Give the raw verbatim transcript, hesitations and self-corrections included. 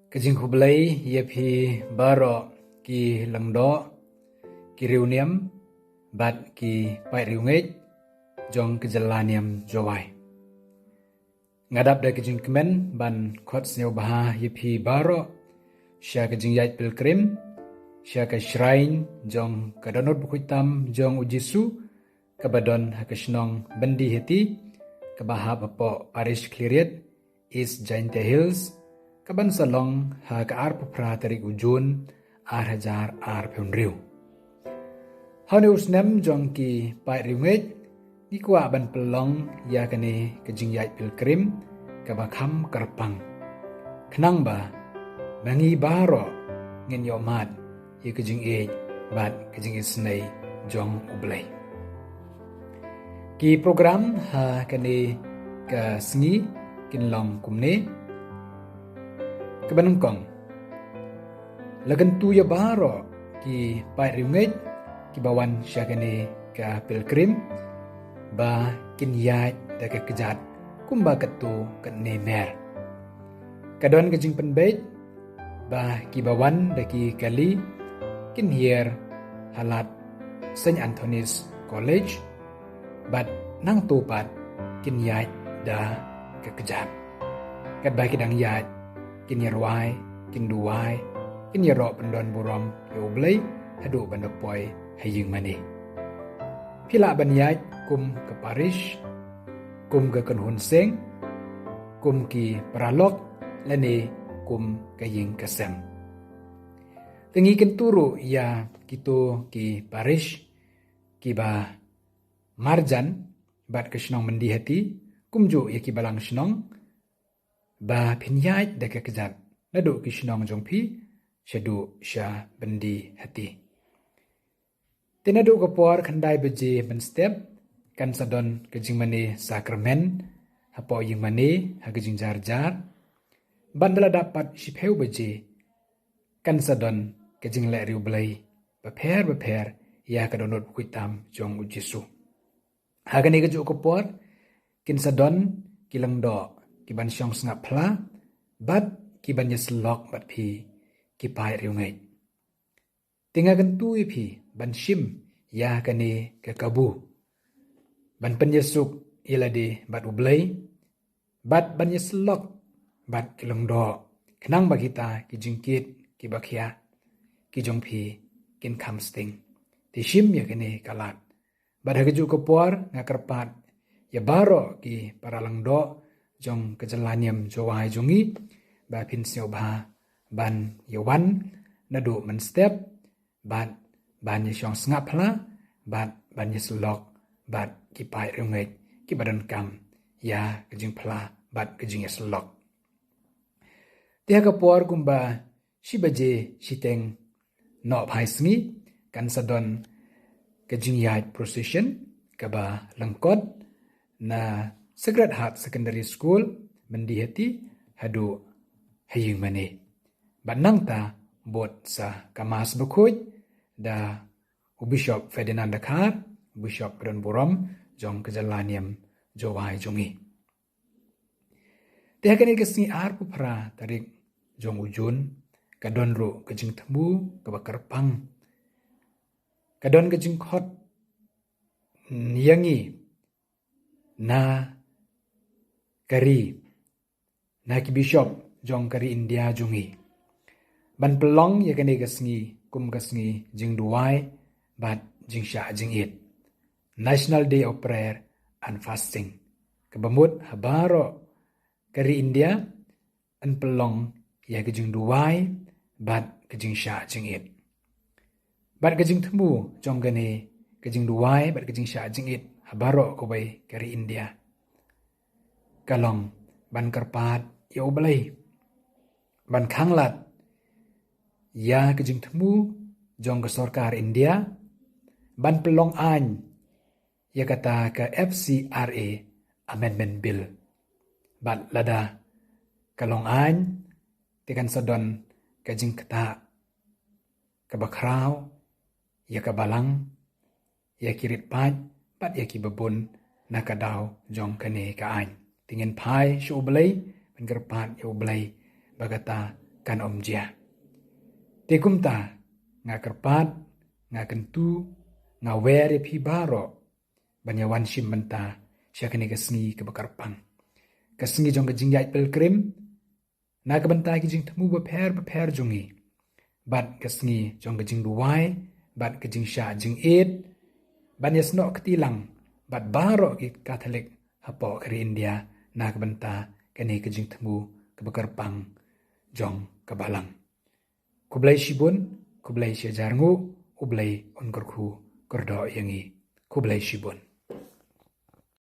Ka jingkhublei ïa phi baroh ki lyngdoh, ki riewniam bad ki paid riewngeit jong ka jylla niam Jowai. Nga dap da ka jingkmen ban khot sngewbha ïa phi baroh sha ka jingïaid pilgrim sha ka shrine jong ka dohnud bakhuid tam jong U Jisu, kaba don ha ka shnong Byndihati, kaba hap hapoh Parish Khliehriat, East Jaintia Hills, kaban sa long ha ka arphew phra tarik u Jun, ar hajar arphew hynriew. Ha une u snem jong ki paid riewngeit, ngi kwah ban pynlong ïa kane ka jingïaid pilgrim kaba kham kyrpang, khnang ba ma ngi baroh ngin ïohmad ïa ka jingïeit bad ka jingisynei jong U Blei. Ki program ha kane ka sngi kin long kumne. Kaba nyngkong, la kyntu ïa baroh ki paid riewngeit kiba wan sha kane ka pilgrim ba kin ïaid da ka kjat kumba katto katne mer. Ka don ka jingpynbeit ba kiba wan da ki kali kin hiar ha lad Saint Anthony's College, bad nangto pat kin ïaid da ka kjat. Katba ki dang ïaid, kin ïarwai, kin duwai, kin ïaroh pyndonburom ïa U Blei haduh ban da poi ha ïingmane. Phi lah ban ïaid kum ka parish, kum ka kynhun seng, kum ki paralok, lane kum ka ïing ka sem. Te ngi kyntu ruh ïa kito ki parish kiba marjan bad ka shnong Byndihati, kumjuh ïa ki balang shnong, ba phin ïaid da ka kjat naduh ki shnong jong phi shaduh sha Byndihati. Te naduh ka por khyndai baje mynstep kan sa don ka jingmane sakramen hapoh ïingmane ha ka jingjarjar. Bad da la dap pat shiphew baje kan sa don ka jingleh riewblei bapher bapher ïa ka dohnud bakhuid tam jong U Jisu. Ha kane kajuh ka por kin sa don ki lyngdoh kiban shong sngap phla bad kiban ïasyllok bad phi ki paid riewngeit. Te nga kyntu ïa phi ban shim ïa kane ka kabu ban pynïasuk ïa lade bad U Blei, bad ban ïasyllok bad ki lyngdoh, khnang ba kita ki jingkit kiba khiah ki jong phi kin kham sting. Te shim ïa kane ka lad. Bad ha kajuh ka por nga kyrpad ïa baroh ki para lyngdoh jong ka jylla niam Jowai jong ngi ba phin sngewbha ban ïa wan naduh mynstep, bad ban ïa shong sngap phla, bad ban ïa syllok bad ki paid riewngeit kiba donkam ïa ka jingphla bad ka jingïasyllok. Te ha ka por kumba shi baje shiteng nohphai sngi kan sa don ka jingïaid procession kaba lyngkot na Sacred Heart Secondary School, Byndihati, haduh ha ïingmane. Bad nangta bud sa ka Mass bakhuid da u Bishop Ferdinand Dkhar, u Bishop ba donburom jong ka jylla niam Jowai jong ngi. Te ha kane ka sngi arphew phra tarik jong u Jun, ka don ruh ka jingthmu kaba kyrpang. Ka don ka jingkhot ïa ngi na ka ri, na ki bishop jong ka ri India jong ngi, ban pynlong ïa kane ka sngi kum ka sngi jingduwai bad jingshah jingit, National Day of Prayer and Fasting, kaba mut ha baroh ka ri India yn pynlong ïa ka jingduwai bad ka jingshah jingit. Bad ka jingthmu jong kane ka jingduwai bad ka jingshah jingit ha baroh kawei ka ri India ka long ban kyrpad ïa U Blei ban khanglad ïa ka jingthmu jong ka sorkar India ban pynlong aiñ ïa kata ka F C R A Amendment Bill. Bad lada ka long aiñ, te kan sa don ka jingktah kaba khraw ïa ka balang, ïa ki rit paid bad ïa kiba bun na ka daw jong kane ka aiñ. Te ngin phai sha U Blei ban kyrpad ïa U Blei ba kata kan ym jia. Te kumta, nga kyrpad, nga kyntu, nga wer ïa phi baroh ban ïa wan shim bynta sha kane ka sngi kaba kyrpang, ka sngi jong ka jingïaid pilgrim na ka bynta ki jingthmu bapher bapher jong ngi, bad ka sngi jong ka jingduwai bad ka jingshah jingit, ban ïasnoh kti lang bad baroh ki Katholik hapoh ka ri India na ka bynta kane ka jingthmu kaba kyrpang jong ka Balang. Khublei shibun, khublei shihajar nguh, U Blei un kyrkhu kyrdoh ïa ngi. Khublei shibun.